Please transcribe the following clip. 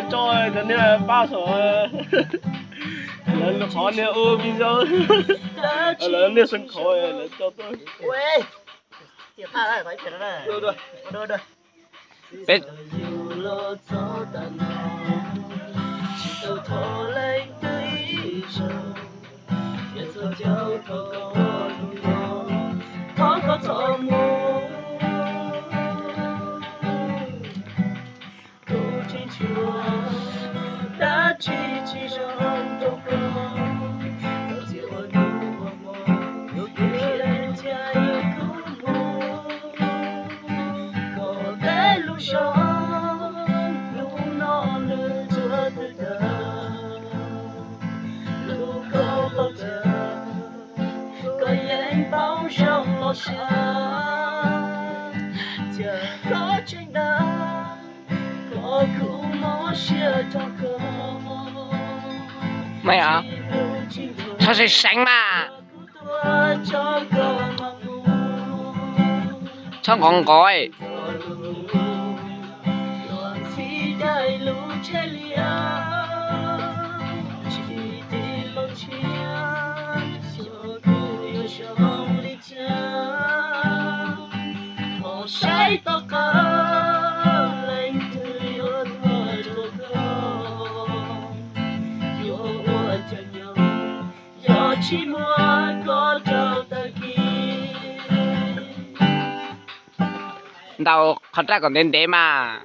Tso cov niag pab saum, lawv qhov niag ua video, lawv niag sân khấu lawv tso tuaj. Peb Maj, txhob seev seev mas, txhob nqov nqov. Ntaus qhov raj kom ntev ntev mas.